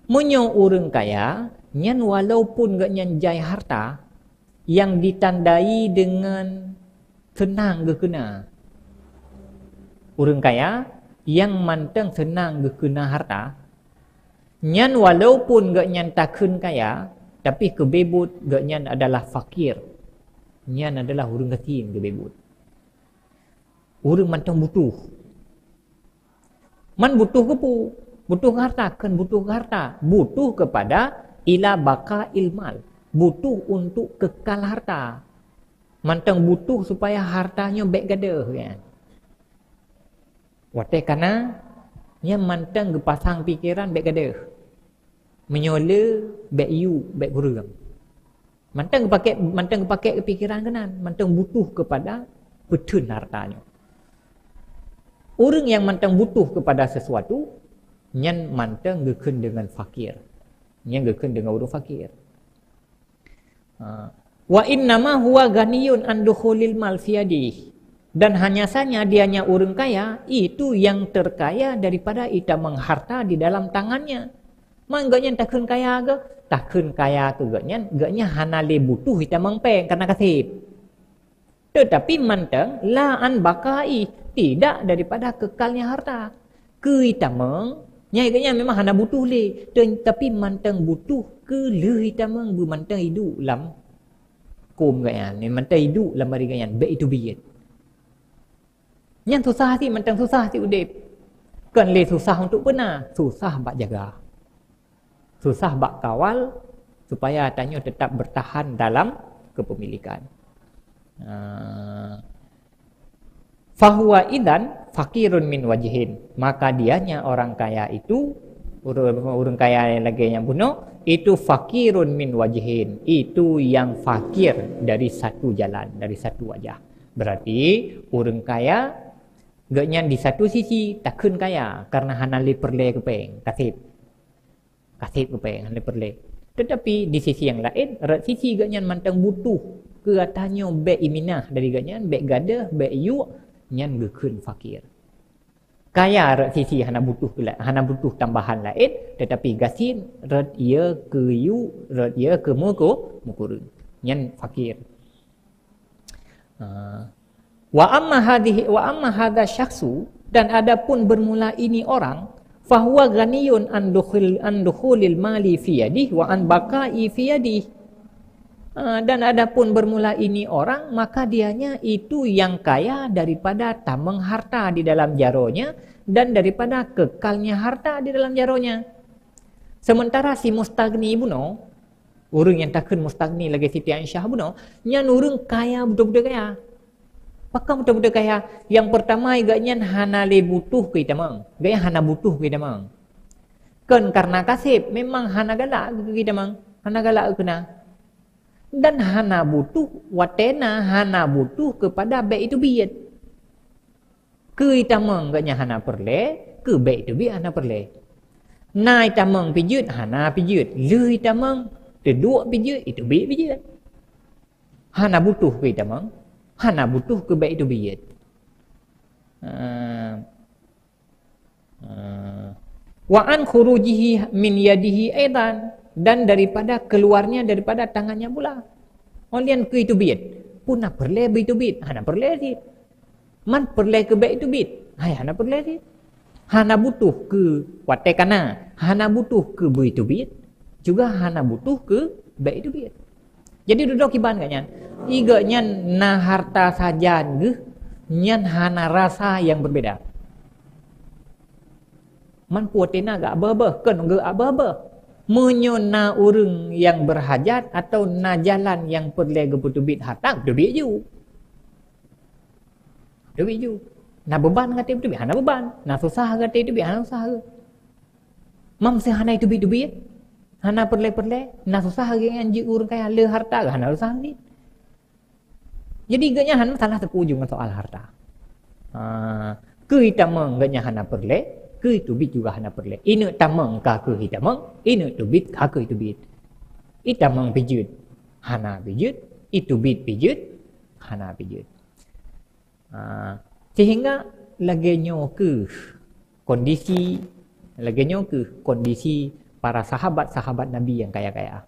Meunyoe ureuëng kaya, nyan walaupun geuhnyan jai harta, yang ditandai dengan seunang geukeuna. Ureuëng kaya, yang mantong seunang geukeuna harta, nyan walaupun geuhnyan takheun kaya, tapi keu beuet geuhnyan adalah fakir. Nyan adalah ureuëng gasien keu beuet. Ureuëng mantong butuh. Man butuh keu peue? Butuh keu harta, kon butuh keu harta. Butuh kepada ila baqa'il mal. Butuh untuk kekal harta. Mantong butuh supaya harta nyoe bék gadôh, kan? Watée kana, nyan mantong geupasang pikeran bék gadôh. Meunyoe le, bék yue, bék kureueng. Mantong geupaké, mantong geupaké keu pikeran keunan, mantong butuh kepada peuteun harta nyoe. Ureuëng nyang mantong butuh kepada sesuatu, Nyan mantong geukheun deungon fakir. Nyan geukheun deungon ureuëng fakir. Ha. Wa innama huwa ghaniyun an dukhulil mal fi yadih. Dan hanya saja dianya ureuëng kaya, itu yang terkaya daripada itamong harta di dalam tangannya. Man geuhnyan takheun kaya ke? Takheun kaya ke geuhnyan, geuhnyan hana lé butuh itamong péng karena kaseb. Tetapi mantong la an baqai, tidak daripada kekalnya harta. Keu itamong, nyai geuhnyan memang hana butuh lé, tetapi mantong butuh keu lheueh itamong beumantong iduek lam kôm geuhnyan, mantong iduek lam ari geuhnyan, bék iteubiet. Nyan susah cit, mantong susah cit udeb. Kon lé susah untuk peuna, susah bak jaga. Susah bak kawal supaya tanyoe tetap bertahan dalam kepemilikan. Ah. Fahuwa idzan fakirun min wajhin. Maka dianya orang kaya itu, ureuëng, ureuëng kaya lagée nyang bunoe, itu fakirun min wajhin. Itu yang fakir dari satu jalan, dari satu wajah. Berarti ureuëng kaya geuhnyan di satu sisi takheun kaya karena hana lé peureulée keu péng, kaseb. Kaseb keu péng, hana peureulée. Tetapi di sisi yang laén, rot sisi geuhnyan mantong butuh keu ata nyoe bék iminah dari geuhnyan, bék gadôh, bék yuek, nyan geukheun fakir. Kaya rot sisi hana butuh keu la-, hana butuh tambahan laén, tetapi gasien rot ie keu yuek, rot ie keu meuku-, meukureueng. Nyan fakir. Ha. Wa amma hadhihi, wa amma hadza syakhsu, dan adapun bermula ini orang, fahuwa ghaniyun an dukhul, an dukhulil mali fi yadih wa an baqai fi yadih. Ha, dan adapun bermula ini orang, maka dianya itu yang kaya daripada tamong harta di dalam jaronya dan daripada kekalnya harta di dalam jaronya. Sementara si mustagni bunoe, ureuëng nyang takheun mustagni lagée Siti Aisyah bunoe, nyan ureuëng kaya beutôi-beutôi kaya. Pakon beutôi-beutôi kaya? Yang pertama, geuhnyan hana lé butuh keu itamong. Geuhnyan hana butuh keu itamong. Kon karena kaseb, memang hana galak keu itamong, hana galak keu na. Dan hana butuh, watée na hana butuh keupada bék iteubiet. Keu itamong geuhnyan hana peureulée, keu bék iteubiet hana peureulée. Na itamong pijeuet, hana pijeuet. Lheueh itamong, teuduek pijeuet, iteubiet pijeuet. Hana butuh keu itamong, hana butuh keu bék iteubiet. Ah. Ah. Wa an khurujihi min yadihi aidan, dan daripada keluarnya daripada tangannya pula. Óh lheueh keu iteubiet, peue na peureulée beu iteubiet, hana peureulée cit. Man peureulée keu bék iteubiet, hai hana peureulée cit. Hana butuh keu watée kana, hana butuh keu beu iteubiet, juga hana butuh keu bék iteubiet. Jadi dudoe kiban geuhnyan. I geuhnyan na harta sajan geuh, nyan hana rasa nyang beubeda. Man peue watée na geuabeuh-abeuh, kon geuabeuh-abeuh. Meunyoe na ureuëng nyang beurhajat atawa na jalan nyang peureulée geupeuteubiet harta, teubiet ju. Teubiet ju. Na beuban gata teubiet, hana beuban. Na susah gata teubiet, hana susah. Mam seuhana teubiet-teubiet, hana peureulée-peureulée, na susah geuhnyan jeuet ureuëng kaya le harta, hana susah lé. Jadi geuhnyan hana masalah teupeu ujong ngon soal harta. Ha, keu itamong geuhnyan hana peureulée, keu iteubiet juga hana peureulée. Ineuk tamong ka keu itamong, ineuk teubiet ka keu iteubiet. Itamong pijeuet, hana pijeuet, iteubiet pijeuet, hana pijeuet. Ha, sehingga lagée nyoe keuh kondisi, lagée nyoe keuh kondisi para sahabat-sahabat Nabi nyang kaya-kaya.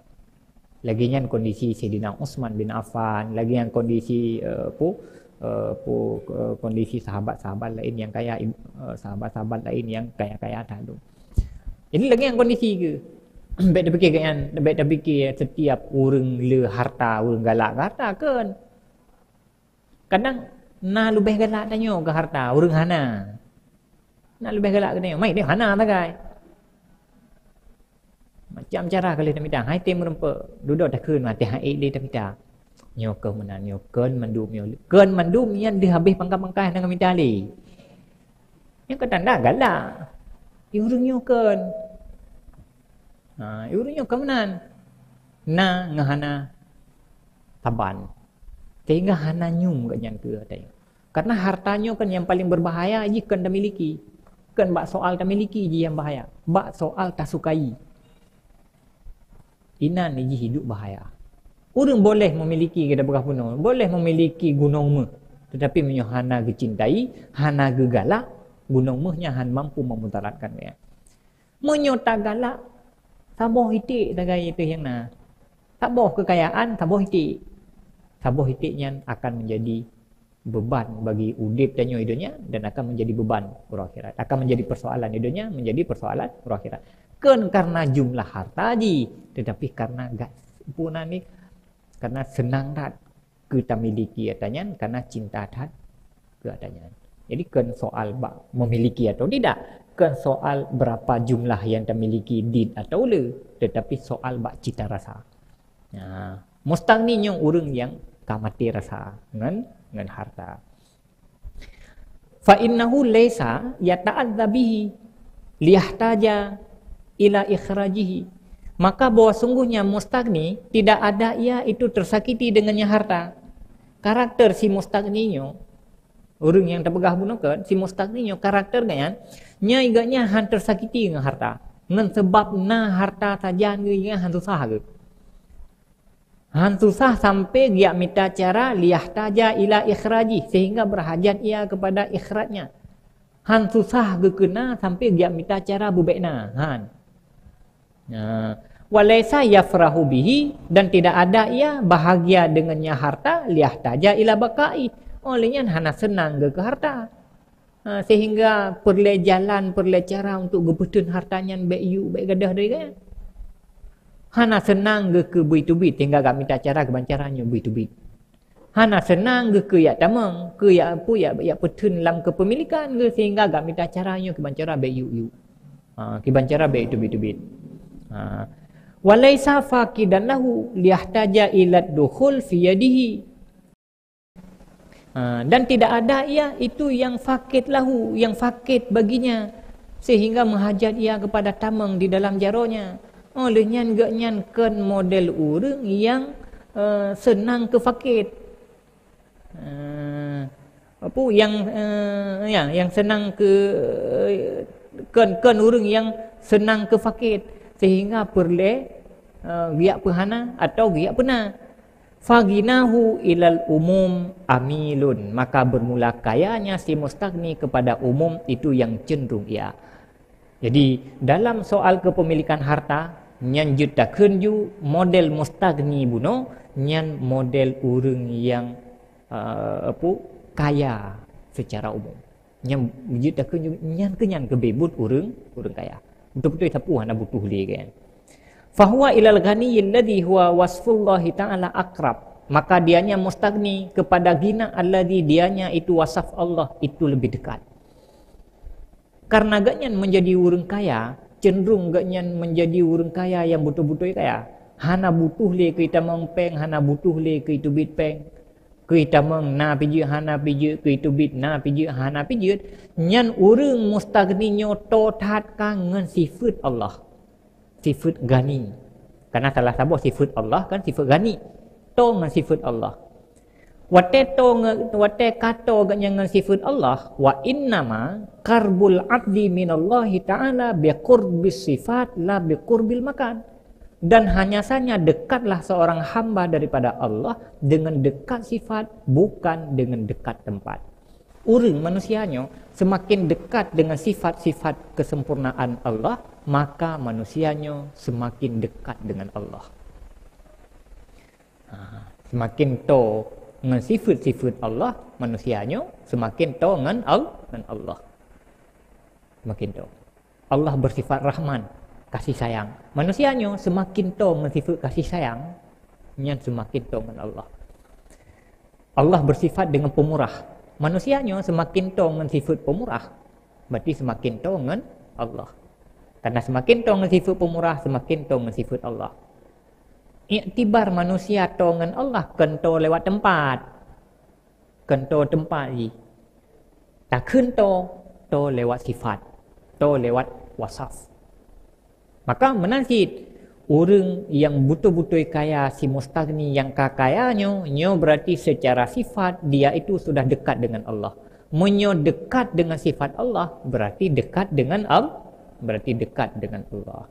Lagée nyan kondisi Saidina Utsman bin Affan, lagée nyan kondisi, eh, pu, eh, pu, eh, kondisi sahabat-sahabat laén nyang kaya, eh, sahabat-sahabat laén nyang kaya-kaya that. Jadi lagée nyan kondisi keuh. Bék tapike geuhnyan, bék tapike setiap ureuëng le harta, ureuëng galak keu harta, kon. Kadang na leubeh galak tanyoe keu harta, ureuëng hana. Na leubeh galak keu tanyoe, mai dia hana sagai. Macam cara ka lheueh tamita, hai tem meureumpok, dudoe takheun, watée han ék lé tamita. Nyoe keuh meunan, nyoe kon mandum, nyoe kon mandum nyan deuh habéh pangkai-pangkai hana mita lé. Nyan ka tanda galak. Ureuëng nyoe kon. Ha, ureuëng nyoe kon meunan. Na ngon hana saban. Sehingga hana nyum geuhnyan keu harta nyoe. Karena harta nyoe kan yang paling berbahaya jih kon tamiliki. Kon bak soal tamiliki jih nyang bahaya, bak soal tasukai. Inan jih hidup bahaya. Ureuëng boleh memiliki, kita peugah bunoe, boleh memiliki gunong méuh, tetapi meunyoe hana geucintai, hana geugalak, gunong méuh nyan han mampu memudaratkan gobnyan. Meunyoe tagalak, saboh iték sagai teuh nyang na. Saboh keukayaan, saboh iték. Saboh iték nyan akan menjadi beban bagi udeb tanyoe di donya dan akan menjadi beban uroe akhirat. Akan menjadi persoalan di donya, menjadi persoalan uroe akhirat. Kon karena jumlah harta jih, tetapi karena gas puna ni, karena senang that keu tamiliki ata nyan, karena cinta that keu ata nyan. Jadi kon soal bak memiliki atau tidak, kon soal berapa jumlah yang tamiliki dit atau le, tetapi soal bak cita rasa. Nah, mustagni nyoe ureuëng nyang ka maté rasa ngon ngon harta. Fa innahu laisa yata'adza bihi liyahtaja ila ikhrajihi. Maka bahwa sungguhnya mustagni tidak ada ia itu tersakiti dengannya harta. Karakter si mustagni nyoe, ureuëng nyang tapeugah bunoe kon, si mustagni nyoe karakter gobnyan, nyan gobnyan han tersakiti ngon harta. Ngon sebab na harta sajan gobnyan han susah geuh. Han susah sampai geujak mita cara liyahtaja ila ikhraji, sehingga berhajat ia kepada ikhrajnya. Han susah geukeuna sampai geujak mita cara beubekna. Han. Nah, walaisa yafrahu bihi, dan tidak ada ia bahagia dengannya harta, liyahtaja ila bakai. Oleh nyan hana senang geuh keu harta. Ha, sehingga peureulée jalan, peureulée cara untuk geupeuteun harta nyan bék yue, bék gadôh dari gaya. Hana seunang geuh keu bui teubiet sehingga gak mita cara keuban cara nyoe bui teubiet. Hana seunang geuh keu yak tamong, keu yak peue yak, yak peuteun lam keupemilikan geuh sehingga gak mita cara nyoe keuban cara bék yue-yue. Ha, keuban cara bék teubiet-teubiet. Ha. Walaisa faqidan lahu liyahtaja ila dukhul fi yadihi. Ha, dan tidak ada ia itu yang fakid lahu, yang fakid baginya, sehingga meuhajat ia kepada tamong di dalam jaronya. Oleh nyan geuh nyan kon model ureuëng yang, eh, seunang keu fakid. Eh, apa yang, eh, ya, yang seunang keu, eh, kon, kon ureuëng yang seunang keu fakid, sehingga peureulée, eh, geujak peuhana atau geujak peuna. Faghinahu ilal umum amilun, maka bermula kayanya si mustaghni kepada umum itu yang cenderung ia. Jadi, dalam soal kepemilikan harta, nyan jeuet takheun ju model mustaghni bunoe, nyan model ureuëng yang, eh, apa, kaya secara umum. Nyan jeuet takheun ju, nyan keuh nyan keubeubeuet ureuëng, ureuëng kaya. Beutôi-beutôi sapeue hana butuh lé kan. Fahuwa ilal ghaniyil ladzi huwa wasfullahi ta'ala aqrab. Maka dianya mustaghni kepada ghina alladzi dianya itu wasaf Allah itu lebih dekat. Karena geuhnyan menjadi ureuëng kaya, cenderung geuhnyan menjadi ureuëng kaya yang beutôi-beutôi kaya. Hana butuh lé keu itamong péng, hana butuh lé keu iteubiet péng. Keu itamong na pijeuet hana pijeuet, keu iteubiet na pijeuet hana pijeuet. Nyan ureuëng mustaghni nyoe toe that ka ngon sifeuet Allah. Sifeuet ghani. Karena salah saboh sifeuet Allah kan sifeuet ghani. Toe ngon sifeuet Allah. Watée toe nge-, watée ka toe geuhnyan ngon sifeuet Allah, wa innama qarbul abdi minallahi ta'ala biqurbis sifat la biqurbil makan. Dan hanya saja dekatlah seorang hamba daripada Allah dengan dekat sifat, bukan dengan dekat tempat. Ureuëng manusia nyoe semakin dekat dengan sifat-sifat kesempurnaan Allah, maka manusia nyoe semakin dekat dengan Allah. Ha, semakin toe ngon sifeuet-sifeuet Allah, manusia nyoe semakin toe ngon Al-, ngon Allah. Semakin toe. Allah bersifat Rahman, kasih sayang. Manusia nyoe semakin toe ngon sifeuet kasih sayang, nyan semakin toe ngon Allah. Allah bersifat dengan pemurah. Manusia nyoe semakin toe ngon sifeuet pemurah, berarti semakin toe ngon Allah. Karena semakin toe ngon sifeuet pemurah, semakin toe ngon sifeuet Allah. Iktibar manusia toe ngon Allah kon toe lewat tempat. Kon toe tempat jih. Takheun toe, toe lewat sifat, toe lewat wasaf. Maka meunan cit, ureuëng yang beutôi-beutôi kaya si mustaghni yang ka kaya nyoe, nyoe berarti secara sifat dia itu sudah dekat dengan Allah. Meunyoe dekat dengan sifat Allah, berarti dekat dengan Al-, berarti dekat dengan Allah.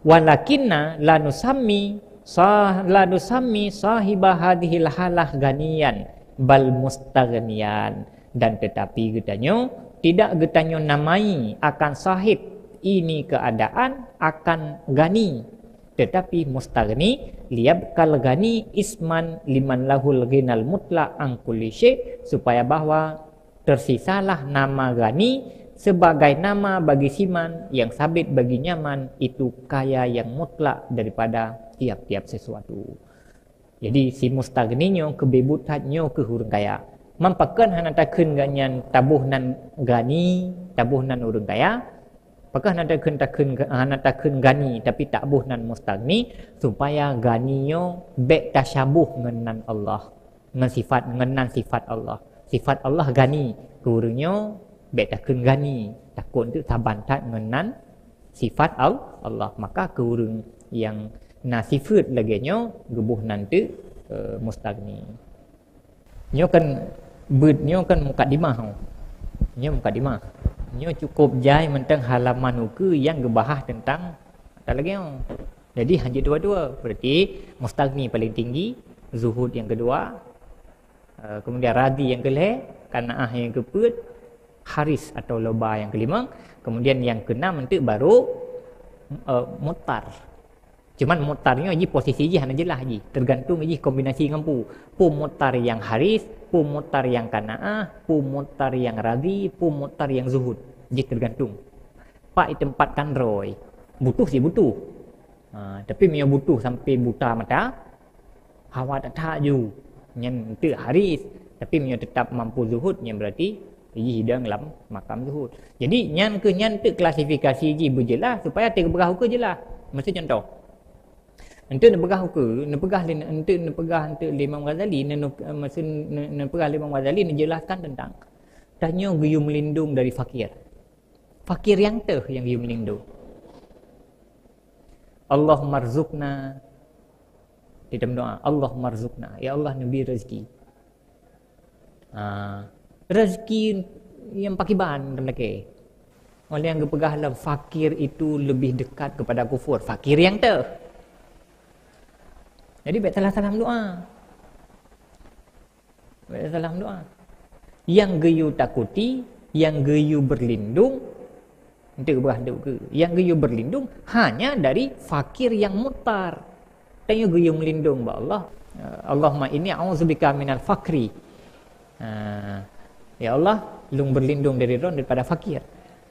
Walakinna la nusammi sah-, la nusammi sahiba hadhil halah ghaniyan, bal mustaghniyan. Dan tetapi geutanyoe tidak geutanyoe namai akan sahib ini keadaan akan ghani, tetapi mustaghni, liyabqal ghani isman liman lahul ghinal mutlaq an kulli syai, supaya bahwa tersisalah nama ghani sebagai nama bagi siman yang sabit bagi nyaman, itu kaya yang mutlak daripada tiap-tiap sesuatu. Jadi, si mustaghni nyoe keubit that nyoe keuh ureuëng kaya. Man pakon hana takheun gobnyan taboh nan ghani, taboh nan ureuëng kaya? Pakon hana takheun, takheun, hana takheun ghani, tapi taboh nan mustaghni, supaya ghani nyoe bék tasyaboh ngon nan Allah, ngon sifat, ngon nan sifat Allah. Sifat Allah ghani, keu ureuëng nyoe bék takheun ghani, takot teuk saban that ngon nan sifat Al-, Allah. Maka keu ureuëng nyang na sifeuet lagée nyoe, geuboh nan teuk, eh, mustaghni. Nyoe kan beuet, nyoe kan mukadimah. Nyoe mukadimah. Nyoe cukup jai mantong halaman ukeue nyang geubahas teuntang ata lagée nyoe. Jadi, hanjeuet dua-dua. Berarti mustaghni paling tinggi, zuhud nyang keudua, eh, kemudian radhi nyang keulhée, qanaah nyang keupeuet, haris atau loba nyang keulimong, kemudian nyang keunam enteuk baru, eh, muttar. Cuman muttar nyoe jih posisi jih hana jeulaih jih, teugantung jih kombinasi ngon peue. Peue muttar nyang haris, peue muttar nyang qanaah, peue muttar nyang radhi, peue muttar nyang zuhud. Jih teugantung. Pak ditempatkan droe. Butuh sih butuh. Ha, tapi meunyoe butuh sampai buta mata, hawa that-that ju, nyan enteuk haris. Tapi meunyoe tetap mampu zuhud, nyan berarti jih hidang lam makam zuhud. Jadi, nyan keuh nyan teuk klasifikasi jih beujeulaih supaya teupeugah ukeue jeulaih. Miseu contoh. Enteuk neupeugah ukeue, neupeugah lé, enteuk neupeugah enteuk lé Imam Ghazali, neu-, neu-, maksud neu-, neupeugah lé Imam Ghazali neujeulaihkan teuntang tanyoe geuyue meulindong dari fakir. Fakir nyang teuh nyang geuyue meulindong. Allahummarzuqna. Di dalam doa, Allahummarzuqna. Ya Allah, neubri rezeki. Ha, rezeki nyang pakriban, teuma lakée. Oleh nyang geupeugah lom, fakir itu lebih dekat kepada kufur. Fakir nyang teuh. Jadi, bék salah-salah doa. Bék salah doa. Nyang geuyue takuti, nyang geuyue berlindung, enteuk beurah enteuk ukeue. Nyang geuyue berlindung hanya dari fakir nyang muttar. Tanyoe geuyue meulindong bak Allah. Allahumma inni a'udzubika minal fakri. Ha, ya Allah, lôn berlindung dari droen daripada fakir.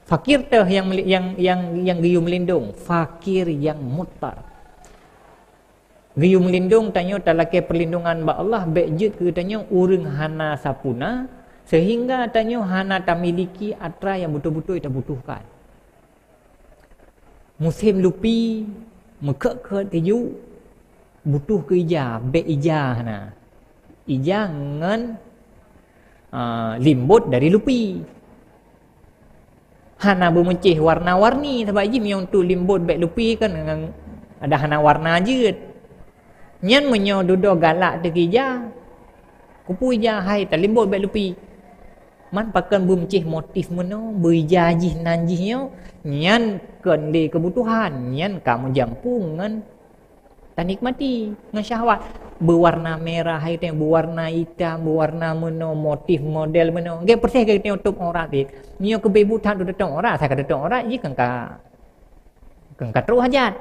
Fakir teuh nyang meuli-, nyang, nyang, nyang geuyue meulindong, fakir nyang muttar. Geuyue meulindong tanyoe talakée perlindungan bak Allah, bék jeuet keu tanyoe ureuëng hana sapuna, sehingga tanyoe hana tamiliki atra nyang beutôi-beutôi tabutuhkan. Musém lupi, meukheut-kheut tiju, butuh keu ija, bék ija hana. Ija ngon, ah, limbot dari lupi. Hana beumeucéh warna-warni, sabab jih meunyoe untuk limbot bék lupi kan ngon, ada hana warna jeuet. Nyan meunyoe dudoe galak teuh keu ija, kupeue ija hai talimbot bék lupi. Man pakon beumeucéh motif meunoe, beuija jih nan jih nyoe, nyan kon lé keubutuhan, nyan ka meujampu ngon tanikmati ngon syahwat. Beuwarna merah hai teuh, beuwarna itam, beuwarna meunoe, motif model meunoe. Gét peureséh gét teuh aurat jih. Meunyoe keubit buet that teuh aurat, asai ka teuh aurat jih kan ka, kan ka troh hajat.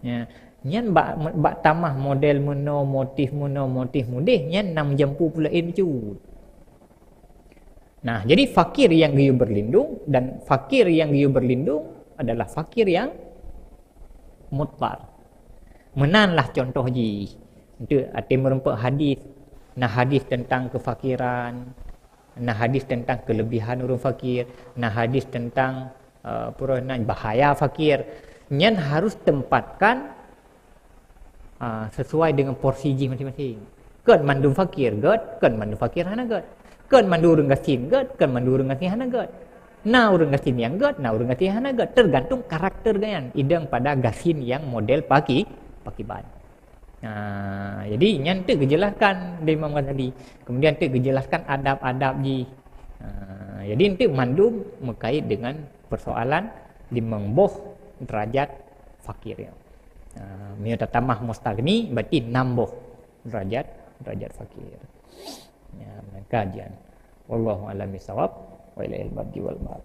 Ya. Nyan bak, bak tamah model meunoe, motif meunoe, motif mudeh, nyan na meujampu pula in bacut. Nah, jadi fakir nyang geuyue berlindung dan fakir nyang geuyue berlindung adalah fakir nyang muttar. Meunan lah contoh jih. Untuk até meureumpok hadis, na hadis tentang kefakiran, na hadis tentang kelebihan ureuëng fakir, na hadis tentang, eh, peue nan bahaya fakir. Nyan harus tempatkan ah, sesuai dengan porsi jih masing-masing. Kon mandum fakir gét, kon mandum fakir hana gét. Kon mandum ureuëng gasien gét, kon mandum ureuëng gasien hana gét. Na ureuëng gasien nyang gét, na ureuëng gasien hana gét. Tergantung karakter gobnyan. Idang pada gasien nyang model paki-, pakriban. Ha, jadi nyan tu geujelaskan di Imam Ghazali. Kemudian tu geujelaskan adab-adab jih. Ha, jadi tu mandum meukait dengan persoalan limong boh derajat fakir. Ha, meunyoe tatamah mustaghni berarti enam boh derajat, derajat fakir. Ya, maka kajian. Wallahu a'lam bishawab. Wa ilaihi marji wal ma'ab.